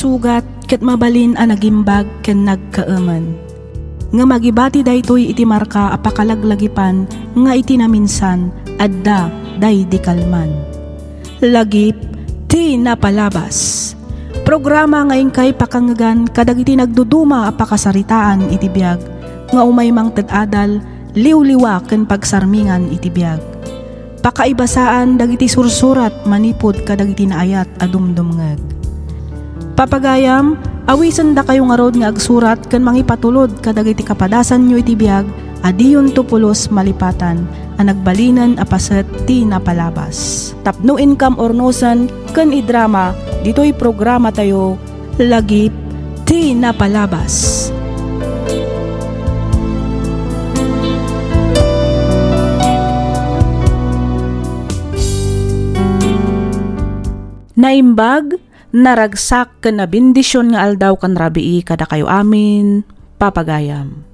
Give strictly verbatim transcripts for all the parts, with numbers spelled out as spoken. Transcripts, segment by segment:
Sugat ket mabalin a nagimbag ken nagkaemen. Ngem agibati daytoy iti marka a pakalaglagipan nga iti naminsan adda daydi kalman. Lagip ti napalabas. Programa nga inkay pakangngegan kadagiti nagduduma a pakasaritaan iti biag nga umay mangted adal, liwliwa ken pagsarmingan iti biag. Pakaibasaan dagiti sursurat manipud kadagiti naayat a dumdumngeg. Papagayam, awisendakayo ngarud nga agsurat ken mangipatulod kadagiti kapadasanyo iti biag a diyonto pulos malipatan a nagbalinen a paset ti napalabas. Tapno inkam urnosen ken idrama ditoy programatayo, Lagip ti Napalabas. Naimbag, naragsak ken nabendision nga aldaw ken rabii kadakayo amin, papagayam.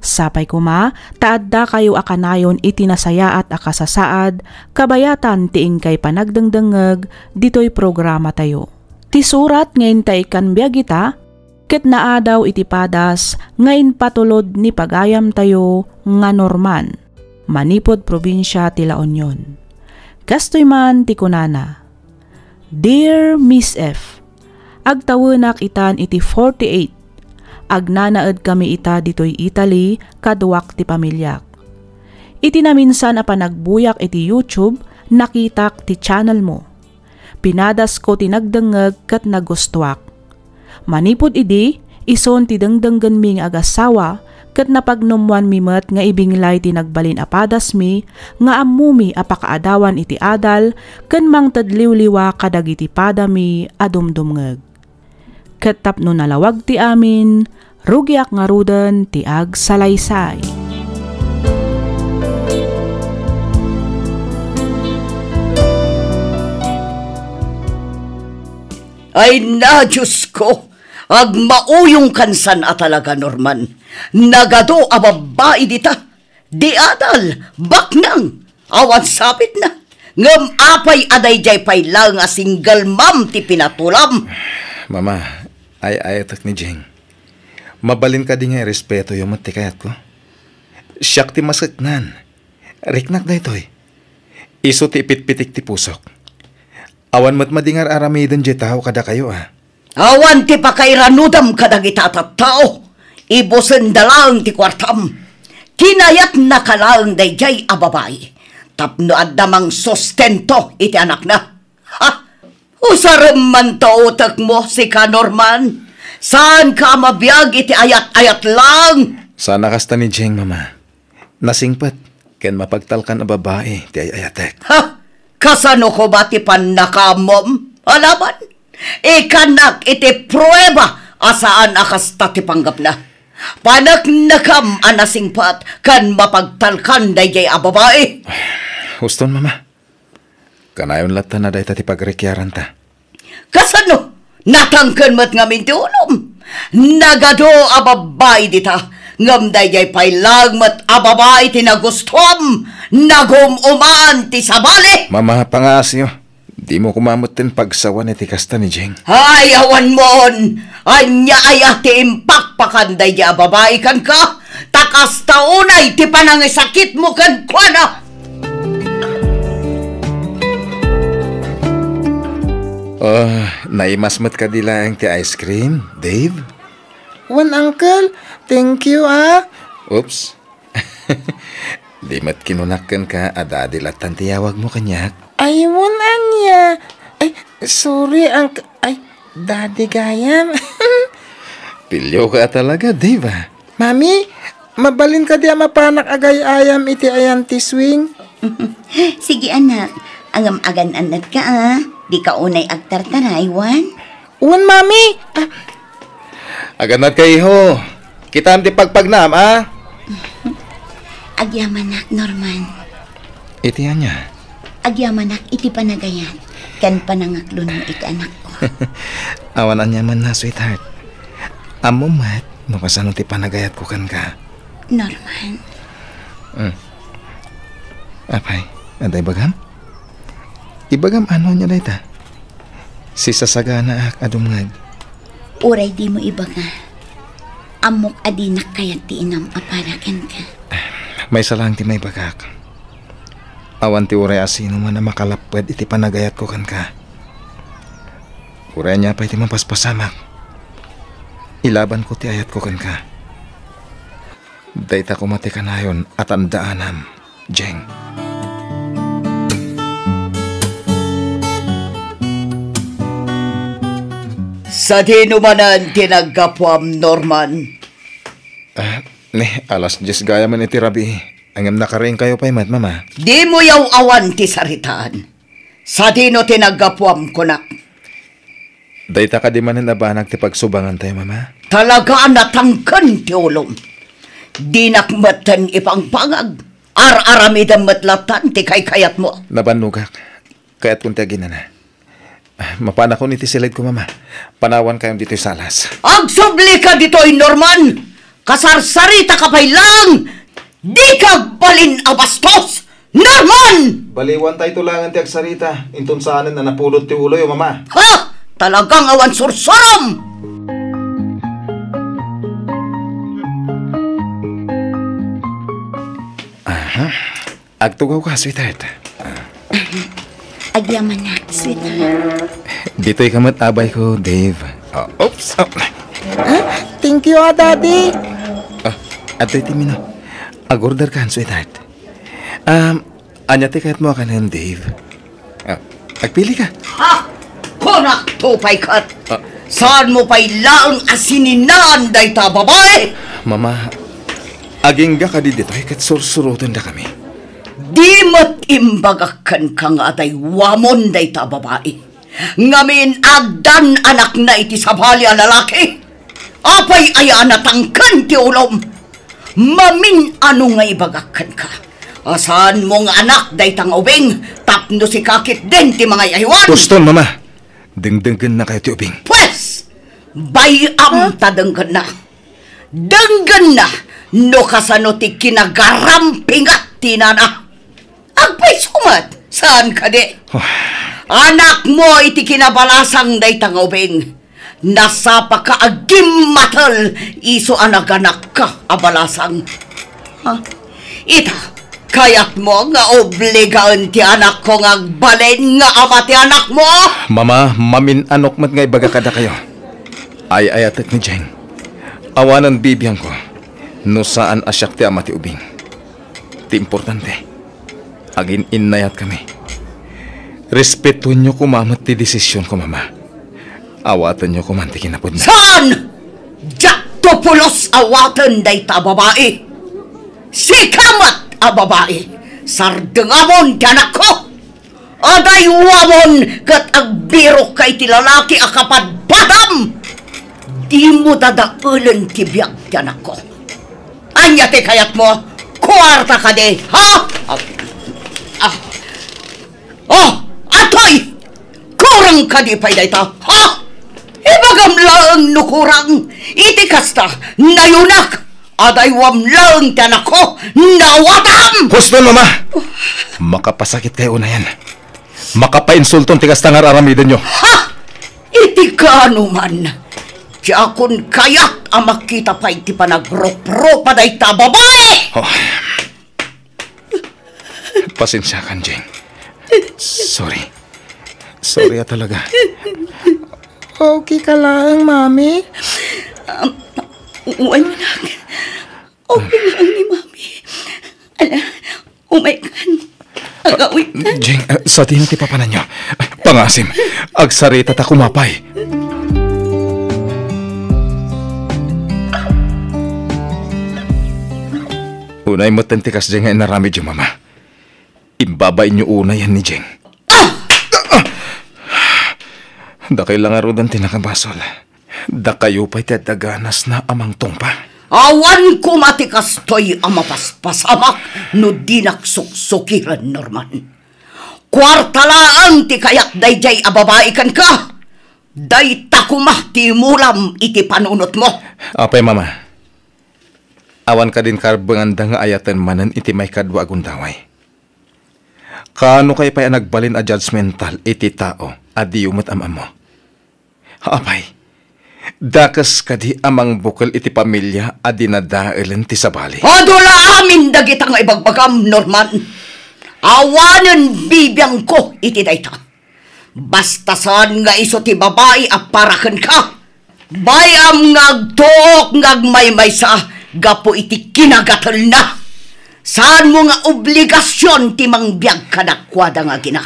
Sapay koma ta addakayo a kanayon iti nasayaat a kasasaad kabayatan ti inkay panagdengdengngeg ditoy programatayo. Ti surat nga intay ikkan biag ita, ket naadaw iti padas nga impatulod ni pagayamtayo nga Norman, manipud probinsia ti La Union. Kastoy man ti kunana, "Dear Miss F, agtawenak itan iti forty-eight. Agnanaed kami ita ditoy Italy, kaduak ti pamiliak. Iti naminsan a panagbuyak iti YouTube, nakitak ti channel mo. Pinadasko ti nagdengngeg ket nagustuak. Manipud idi, isun ti dengdenggenmi nga agassawa, ket napagnummoanmi met nga ibinglay ti nagbalin a padasmi nga ammomi a pakaadawan iti adal ken mangted liwliwa kadagiti padami a dumdumngeg. Ket tapno nalawag ti amin, rugiak ngaruden ti agsalaysay." Ay na, Diosko, agmauyongkan san a talaga, Norman. Nagadu a babbai dita. Di adal, baknang, awan sapitna. Ngem apay a daydiay pay laeng a single mom ti pinatulam? Mama, ay-ayatek ni Jing. Mabalin kadi nga irespetoyo met ti kayatko? Siak ti maseknan. Riknak daytoy. Isu ti ipitpitik ti pusok. Awan met madi nga ar-aramiden diay tao kadakayo a. Awan ti pakairanudam kadagita a tattao. Ibusenda laeng ti kuartam. Kinayatnaka laeng daydiay a babai tapno adda mangsustento iti anakna. Ha? Usarem man ta utekmo, sika, Norman. Saanka a mabiag iti ayat-ayat laeng. Saan a kasta ni Jing, Mama. Nasingpet ken mapagtalkan a babai ti ay-ayatek. Ha? Kasano koma ti pannakaammom? Alaman, ikannak iti prueba a saan a kasta ti panggepna. Paneknekam a nasingpet ken mapagtalkan daydiay a babai. Huston, Mama. Kanayon latta a dayta ti pagrikiaranta. Kasano? Natangken met ngamin ti ulom. Nagadu a babbai dita, ngem daydiay pay laeng met a babai ti nagustuam. Nagum-uman ti sabali. Mama, pangaasyo. Dimo koma metten pagsawan iti kasta ni Jing. Ay, awan mon! Ania aya ti impakpakan daydiay a babai kenka? Ta kasta unay ti panangisakitmo kenkuana. Ah, naimas met kadi laeng ti ice cream, Dave? Wen, Uncle. Thank you, ah. Oops. Di met kinunak kenka a daddy lattan ti yawagmo kaniak? Ay, wen, ania? Ay, sorry, Uncle. Ay, daddy gayam. Pilio ka talaga, Dave, ah. Mami, mabalin kadi a mapanak agay-ayam iti ayan ti swing? Sige, anak. Ngem agan-annatka, a. Dika unay agtartaray, wen? Wen, Mami. Ah. Agannatka, iho. Kitaem ti pagpagnam, a. Agyamanak, Norman. Iti ania? Agyamanak iti panagayat ken panangaklonmo iti anakko. Awan aniamanna, sweetheart. Ammom met no kasano ti panagayatko kenka. Norman. Mm. Apay, adda ibagam? Ibagam no ania dayta? Sisasaganaak a dumngeg. Uray dimo ibaga, ammok a dinak kayat ti inam a para kenka. Maysa laeng ti maibagak. Awan ti uray a sinoman a makalapped iti panagayatko kenka. Uray ania pay ti mapaspasamak, ilabanko ti ayatko kenka. Dayta koma ti kanayon a tandaanam, Jeng. Sadino manen ti naggapuam, Norman? Ah, ni, alas dies gayam iti rabii. Ngem nakariingkayo pay met, Mama. Dimo yaw-awan ti saritaan. Sadino ti naggapuam, kunak? Dayta kadi manen a banag ti pagsubangantayo, Mama? Talaga a natangken ti ulom. Dinak metten ipangpangag. Ar-aramidem met latan ti kaykayatmo. Nabannogak. Kayatkon ti aginana. Ah, mapanakon iti siled ko, Mama. Panawankayon ditoy salas. Agsublika ditoy, Norman! Kasarsaritaka pay laeng! Dika agbalin a bastos! Norman! Baliwantayto laengen ti agsarita, inton saanen a napudot ti uloyo, Mama. Ha? Talagang awan sursurom! Aha. Agtugawka, sweetheart. Ah. Agyamanak, sweetheart. Ditoyka met, abayko, Dave. Ah, oops. Ah. Ah, thank you, ah, Daddy. Ah, adtoy ti menu. Ag-orderkan, sweetheart. Um, ania ti kayatmo a kanen, Dave? Ah, agpilika. Ha? Kunakto pay ket. Ah. Saanmo pay laeng a sininaan dayta a babai? Mama, agingga kadi ditoy ket sursurotendakami. Di met imbagak kenka nga adaywamon dayta a babai. Ngamin, addan anakna iti sabali a lalaki. Apay aya a natangken ti ulom? Mamin-ano nga ibagak kenka a saanmo nga anak dayta nga ubing tapno sika ketdin ti mangay-aywan? Huston, Mama. Dengdengngennakayo ti ubing. Pues, bay-am ta denggenna. Denggenna no kasano ti kinagarampingat ti inana. Agpayso met, saan kadi? Anakmo iti kinabalasang dayta nga ubing. Nasapaka a gimmatel isu a naganakka a balasang. Ha? Ita, kayatmo nga obligaen ti anakko nga agbalin nga ama ti anakmo? Mama, mamin-anok met nga ibaga kadakayo. Ay-ayatek ni Jeng. Awanen bibiangko no saan a siak ti ama ti ubing. Ti importante, agin-innayatkami. Respetuenyo koma met ti desisionko, Mama. Awatenyo koman ti kinapudna. Saan? Diakto pulos awaten dayta a babai. Sika met a babai, sardengamon ti anakko. Adaywamon ket agbirokka iti lalaki a kapadpadam. Dimo dadaelen ti biag ti anakko. Ania ti kayatmo? Kuarta kadi, ha? Ah, ah. Oh, atoy! Kurang kadi pay dayta, ha? Ibagam laeng no kurang. Iti kasta, nayunak. Adaywam laeng ti anakko, nawatam! Huston, Mama! Makapasakitkay unayen. Makapainsulton ti kasta nga ar-aramidenyo. Ha? Iti kaano man, diakon kayat a makita pay ti panagrupropa dayta a babai! Oh. Pasensiakan, Jeng. Sorry. Sorry a talaga. Okay ka laeng, Mami? Um, wen, anak. Okay laeng ni Mami. Ala, umaykan. Agawidkan. Jeng, ah, sadino ti papananyo? Pangasim, agsarita ta kumapay. Unay metten ti kasdiay nga inaramidyo, Mama. Imbabainyo unayen ni Jeng. Ah! Dakay la ngaruden ti nakabasol. Dakayo pay ti adda ganasna a mangtungpa. Awan koma ti kastoy a mapaspasamak no dinak suksukiren, Norman. Kuarta laeng ti kayat daydiay a babai kenka. Dayta koma ti imulam iti panunotmo. Apay, Mama, awan kadin karbenganda nga ayaten manen iti maikadua a gundaway? Kaanokay pay a nagbalin a judgmental iti tao a diyo met am-ammo? Apay, Dakes kadi a mangbukel iti pamilia a dinadaelen ti sabali? Adu la amin dagita nga ibagbagam, Norman. Awanen bibiangko iti dayta. Basta saan nga isu ti babai a para kenka. Bay-am nga agtuok nga agmaymaysa gapu iti kinagatelna. Saanmo nga obligasion ti mangbiag kadakuada nga agina.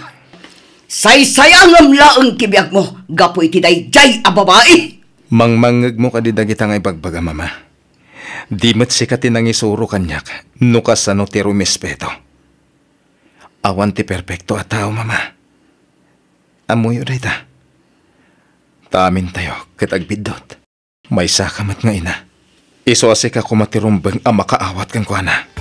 Saysayangem laeng ti biagmo gapu iti daydiay a babai. Mangmangngegmo kadi dagita nga ibagbaga, Mama. Di met sika ti nangisuro kaniak no kasano ti rumespeto. Awan ti perpekto a tao, Mama. Ammoyo dayta. Ta amintayo ket agbiddut. Maysaka met nga ina. Isu a sika koma ti rumbeng a makaawat kenkuana.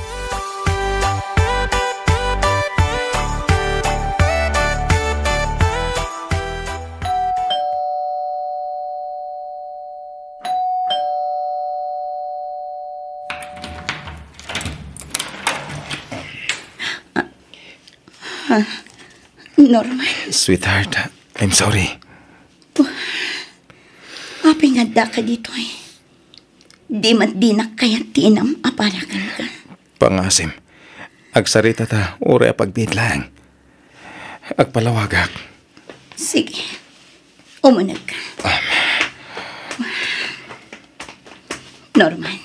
Norman. Sweetheart, I'm sorry. Apay nga addaka ditoy? Di met dinak kayat ti inam a para kenka. Pangasim. Agsarita ta, uray a pagbiit laeng. Agpalawagak. Sige. Umuneg ka. Norman,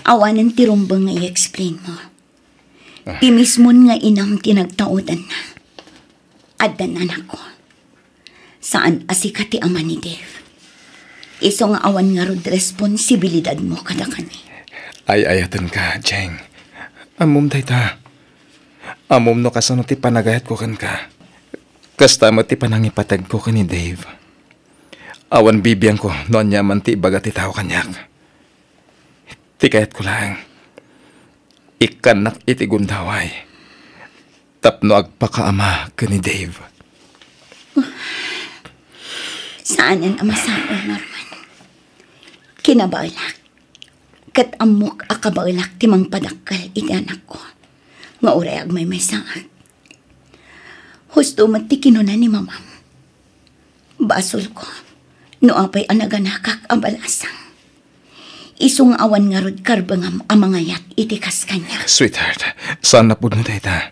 awanen ti rumbeng nga i-explain mo. Ah. Ti mismon nga inam ti nagtaudanna. Addan anakko. Saan a sika ti ama ni Dave. Isu nga awan ngarud responsibilidadmo kadakami. Ay-ayatenka, Jeng. Ammom dayta. Ammom no kasano ti panagayatko kenka. Kasta met ti panangipategko ken ni Dave. Awan bibiangko no aniaman ti ibaga ti tao kaniak. Ti kayatko laeng, ikkannak iti gundaway tapno agpakaama ken ni Dave. Saanen a masapul, Norman. Kinabaelak, ket ammok a kabaelak ti mangpadakkel iti anakko nga uray agmaymaysaak. Husto met ti kinuna ni Mamam. Basolko no apay a naganakak a balasang. Isu nga awan ngarud karbengam a mangayat iti kas kaniak. Sweetheart, saan a pudno dayta.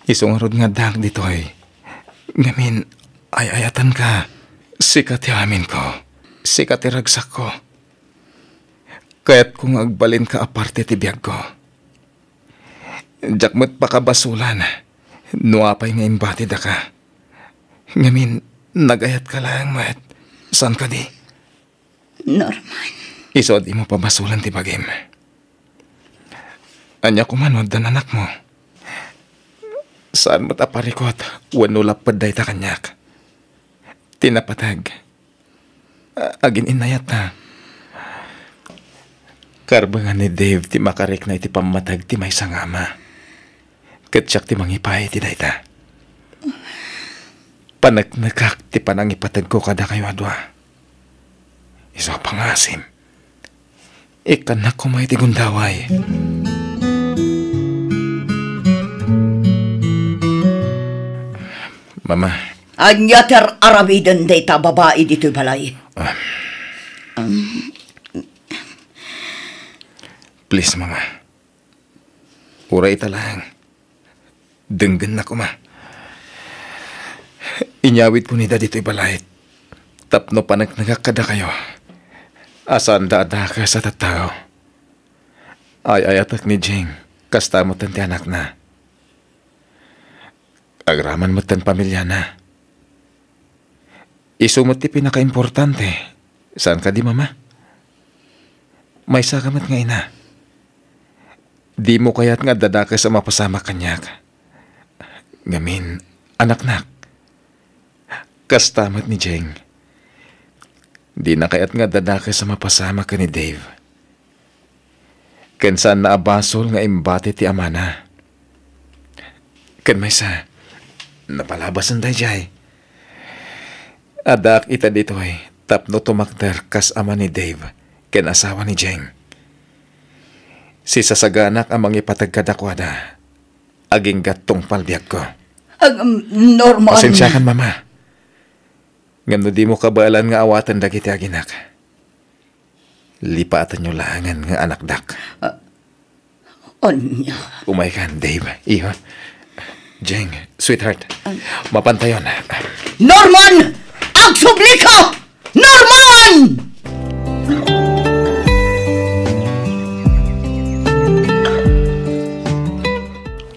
Isu ngarud nga addaak ditoy. Ngamin, ay-ayatenka. Sika ti aminko. Sika ti ragsakko. Kayatko nga agbalinka a parte ti biagko. Diak met pakabasolan no apay nga imbatidaka. Ngamin, nagayatka laeng met. Saan kadi? Norman. Isu a dimo pabasolan ti bagim. Ania koma no addan anakmo? Saan met a parikut wenno lapped dayta kaniak. Ti napateg, a-, agin-innayatta. Karbengan ni Dave ti makarikna iti pammateg ti maysa nga ama. Ket siak ti mangipaay iti dayta. Paneknekak ti panangipategko kadakayo a dua. Isu a pangasim, ikkannak koma iti gundaway. Mama. Ania ti ar-aramiden dayta a babai ditoy balay? Ah. Um. Please, Mama. Uray ita laeng. Denggenna koma. Inyawidko ni Dave ditoy balay tapno paneknekak kadakayo a saanda a dakes a tattao. Ay-ayatek ni Jing, kasta met ti anakna. Agraman met ti pamiliana. Isu met ti pinakaimportante. Saan kadi, Mama? Maysaka met nga ina. Dimo kayat nga adda dakes a mapasamak kaniak. Ngamin, anaknak. Kasta met ni Jeng. Dina kayat nga adda dakes a mapasamak ken ni Dave. Ken saanna a basol nga imbati ti amana. Ken maysa, napalabasen daydiay. Addaak ita ditoy tapno tumakder kas ama ni Dave ken asawa ni Jeng. Sisasaganak a mangipateg kadakuada, agingga tungpal biagko. Ag-, um, Norman. Pasensiakan, Mama. Ngem no dimo kabaelan nga awaten dagiti aginak, lipatenyo laengen nga anakdak. Ah, ania? Umaykan, Dave. Iho. Jeng, sweetheart. Ah. Mapantayon. Norman! Agsublika! Norman!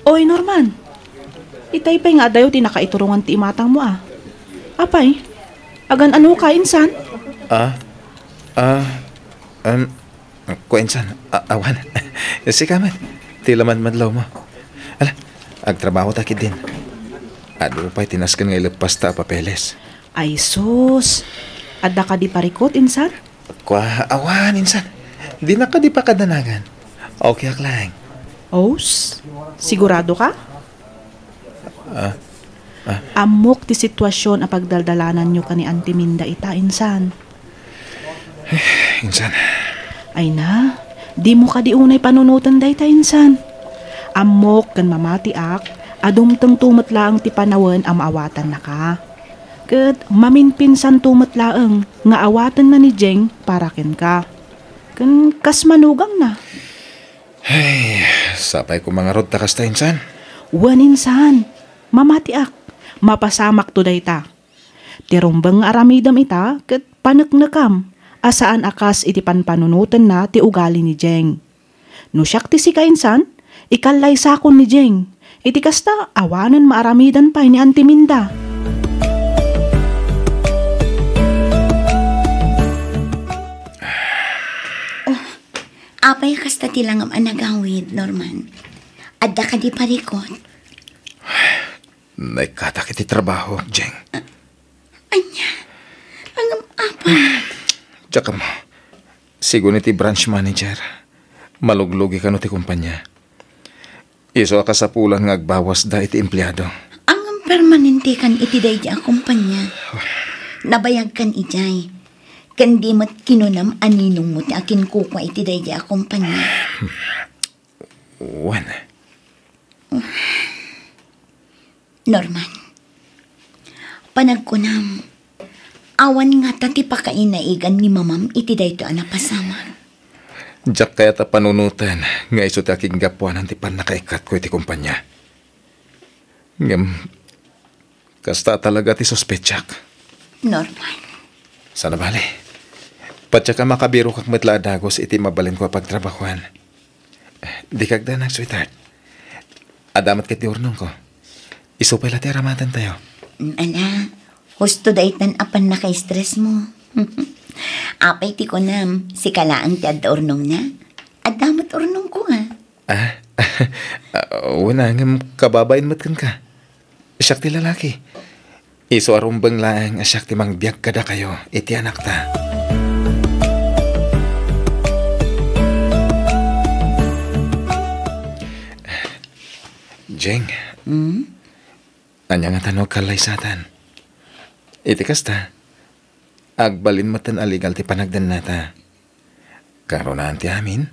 Oy, Norman. Itay pay nga adayo ti nakaiturongan ti imatangmo, a. Apay, agan-ano ka, insan? Ah? Ah? Em, kua insan, a-, awan. Sika met, ti laman madlawmo. Ala, agtrabaho ta ketdin. Adu pay ti nasken nga ileppasta a papeles. Ay sus, adda kadi parikut, insan? Kua, awan, insan. Dina kadi pakadanagan. Okay ak laeng. Os, sigurado ka? Ah, ah. Ammok ti situasion a pagdaldalananyo ken ni Anti Minda ita, insan. Insan. Ay na, dimo kadi unay panunoten dayta, insan. Ammok ken mamatiak a dumtengto met laeng ti panawen a maawatannaka. Ket maminpinsanto met laeng nga awatenna ni Jeng para kenka. Ken kas manugangna. Ay, sapay koma ngarud ta kasta, insan. Wen, insan. Mamatiak. Mapasamakto dayta. Ti rumbeng nga aramidem ita ket paneknekam a saan a kas iti panpanunotenna ti ugali ni Jeng. No siak ti sika, insan, ikallaysakon ni Jeng. Iti kasta, awanen maaramiden pay ni Anti Minda. Oh, apay kasta ti langam a nagawid, Norman? Adda kadi parikut? Naikkatak iti trabaho, Jeng. Ania? Ngem apay? Diak ammo. Sigun iti branch manager, maluglugi kano ti kompania. Isu a kasapulan nga agbawasda iti empleado. Ngem permanente kan iti daydi a kompania. Nabayag kan idiay. Ken di met kinunam a ninongmo ti akinkukua iti daydi a kompania. Wen. Norman, panagkunam, awan ngata ti pakainaigan ni mamam iti daytoy a napasamak. Diak kayat a panunoten nga isu ti akiggapuanan ti pannakaikkatko iti kompania. Ngem, kasta talaga ti suspetsak. Norman. Sana bale. Patiek a makabirokak met la a dagus iti mabalinko a pagtrabahoan. Dika agdanag, sweetheart. Adda met ket ti urnongko. Isu pay la ti aramatentayo. Mm, ala, husto daytan a pannaka-stressmo. Apay ti kunam, sika laeng ti adda urnongna? Adda met urnongko, a. Ah? Ah, wen a, ngem kababain met kenka. Siak ti lalaki. Isu a rumbeng laeng a siak ti mangbiag kadakayo iti anakta. Jeng. Hmm? Ania ngata no agkallaysatan? Iti kasta, agbalin metten a legal ti panagdennata. Karunaen ti amin,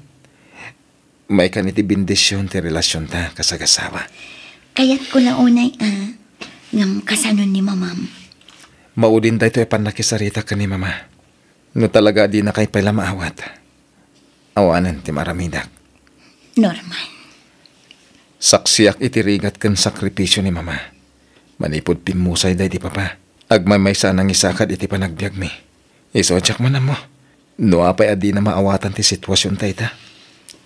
maikan iti bendision ti relasionta kas agasawa. Kayatko la unay a, ngem kasano ni mamam? Maudin daytoy a pannakisarita ken ni mama. No talaga a dinakay pay la maawat, awanen ti maaramidak. Norman. Saksiak iti rigat ken sakripisio ni mama. Manipud pimmusay daydi papa, agmaymaysa a nangisakad iti panagbiagmi. Isu a diak man ammo no apay a dina maawatan ti situasionta ita.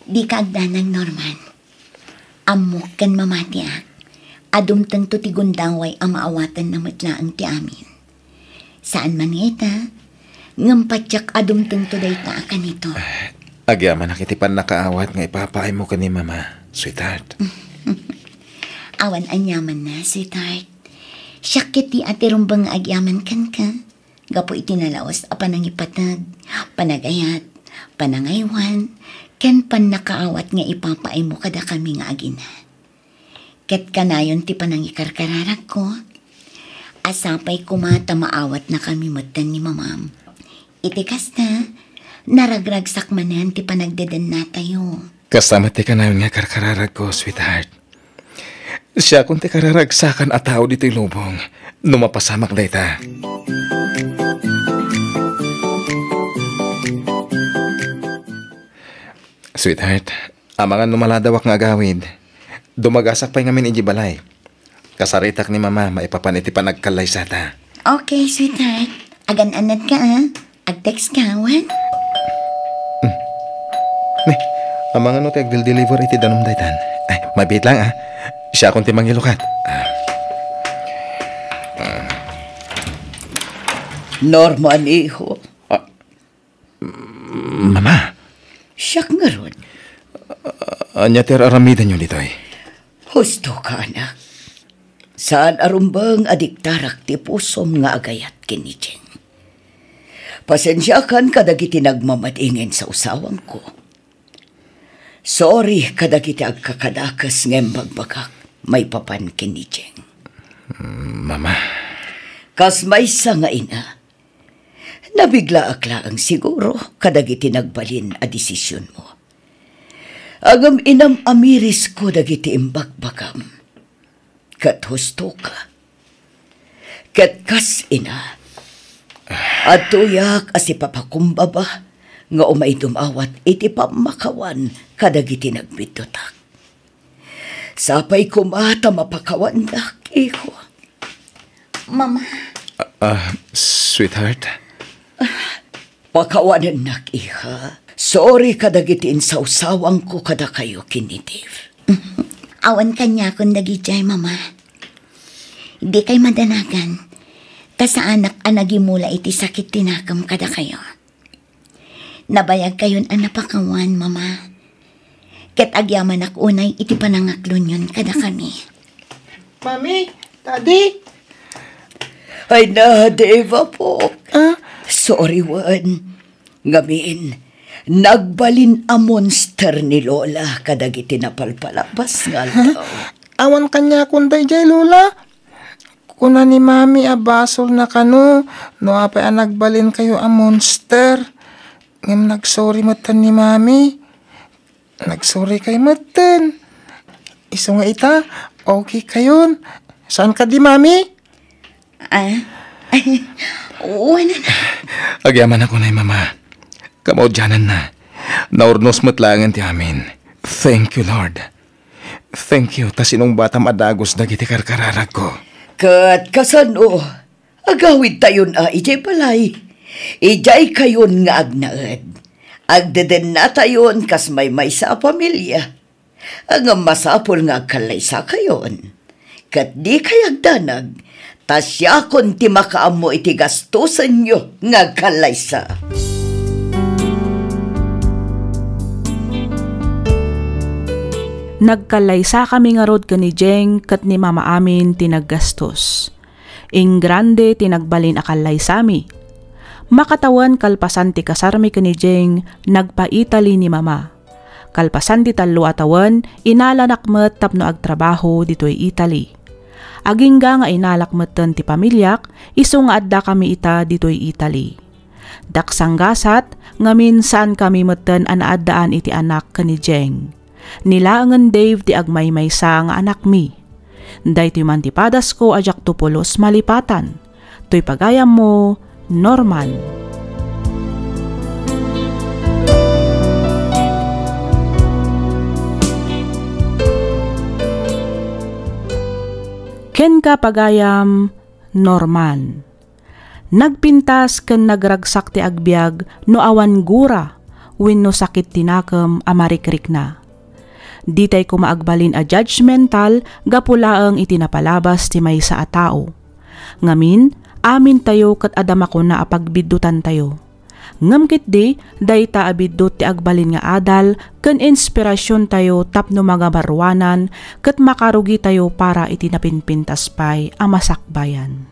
Dika agdanag, Norman. Ammok ken mamatiak a dumtengto ti gundaway a maawatanna met laeng ti amin. Saan man nga ita, ngem patiek a dumtengto dayta a kanito. Agyamanak iti pannakaawat nga ipapaaymo ken ni mama, sweetheart. Awan aniamanna, sweetheart. Siak ketdi a ti rumbeng nga agyaman kenka gapu iti nalaus a panangipateg, panagayat, panangaywan, ken pannakaawat nga ipapaaymo kadakami nga agina. Ket kanayon ti panangikarkararagko, a sapay koma ta maawatnakami metten ni mamam. Iti kasta, naragragsak manen ti panagdedennatayo. Kasta met ti kanayon nga karkararagko, sweetheart. Siakon ti kararagsakan a tao ditoy lubong no mapasamak dayta. Sweetheart, amangan no maladawak nga agawid, dumagasak pay ngamin idiay balay. Kasaritak ni Mama maipapan iti panagkallaysata. Okay, sweetheart. Agan-anad ka, ah. Ag-text ka, wen? Hmm. Ne, amangan no ti agdildeliver iti danum daytan. Ay, mabiit lang, ah. Siakon ti mangilukat. Ah. Ah. Norman, iho. Ah, Mama. Siak ngarud. Ania ti ar-aramidenyo ditoy? Husto ka, anak. Saan a rumbeng a diktarak ti pusom nga agayat ken ni Jeng. Pasensiakan kadagiti nagmamadi nga insawsawangko. Sorry kadagiti agkakadakes nga imbagbagak maipapan ken ni Jeng. Mm, Mama. Kas maysa nga ina, nabiglaak laeng siguro kadagiti nagbalin a desisionmo. Ngem inam-amirisko dagiti imbagbagam. Ket husto ka. Ket kas ina, adtoyak a sipapakumbaba nga umay dumawat iti pammakawan kadagiti nagbiddutak. Sapay koma ta mapakawannak, iho. Mama. Ah, ah, sweetheart. Pakawanennak, iha. Sorry kadagiti insawsawangko kadakayo ken ni Dave. Awan kaniakon dagidiay, Mama. Dikay madanagan. Ta saanak a nagimula iti sakit ti nakem kadakayo. Nabayagkayon a napakawan, Mama. Ket agyamanak unay iti panangaklonyon kadakami. Mami, Daddy. Ay na, Dave, apo. Ah? Sorry, wen. Ngamin, nagbalin a monster ni Lola kadagiti napalpalabas nga aldaw. Awan kaniakon daydiay, Lola. Kuna ni Mami a basolna kano no apay a nagbalinkayo a monster. Ngem nagsorry metten ni Mami. Nagsorry kay metten. Isu nga ita, okay kayon. Saan kadi, Mami? Ah? Wen, anak. Agyamanak unay, Mama. Kamaudiananna. Naurnos met laengen ti amin. Thank you, Lord. Thank you, ta sinungbatam a dagus dagiti karkararagko. Ket kasano? Agawidtayon a idiay balay. Idiay kayon nga agnaed. Agdedennatayon kas maymaysa a pamilia. Ngem masapul nga agkallaysakayon. Ket dikay agdanag, ta siakon ti makaammo iti gastosenyo nga agkallaysa. Nagkallaysakami ngarud ken ni Jeng ket ni Mama amin ti naggastos. Ingrande ti nagbalin a kallaysami. Makatawen kalpasan ti kasarmi ken ni Jeng, nagpa-Italy ni Mama. Kalpasan ti tallo a tawen, inalanak met tapno agtrabaho ditoy Italy. Agingga nga inalak metten ti pamiliak, isu nga addakami ita ditoy Italy. Daksanggasat, ngamin saankami metten a naaddaan iti anak ken ni Jeng. Ni laengen Dave ti agmaymaysa nga anakmi. Daytoy man ti padasko a diakto pulos malipatan. Toy pagayammo, Norman. Kenka, pagayam, Norman. Nagpintas ken nagragsak ti agbiag no awan gura wenno sakit ti nakem a marikrikna. Ditay koma agbalin a judgmental gapu laeng iti napalabas ti maysa a tao. Ngamin, amintayo ket adda makuna a pagbiddutantayo. Ngem ketdi, dayta a biddut ti agbalin nga adal ken inspirasiontayo tapno magabaruanan ket makarugitayo para iti napinpintas pay a masakbayan.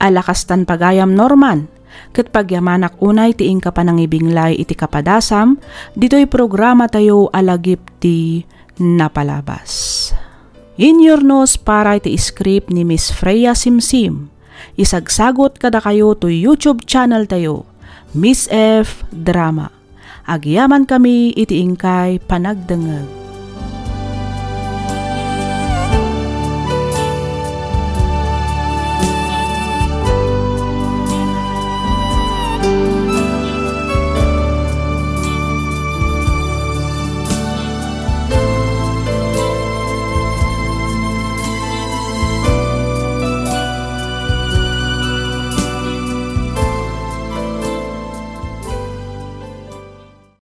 Ala kastan, pagayam Norman, ket pagyamanak unay ti inka panangibinglay iti kapadasam ditoy programatayo a Lagip ti Napalabas. Inyurnos para iti script ni Miss Freya Simsim. Isagsagut kadakayo toy YouTube channel tayo, Miss F Drama. Agyamankami iti inkay panagdengngeg.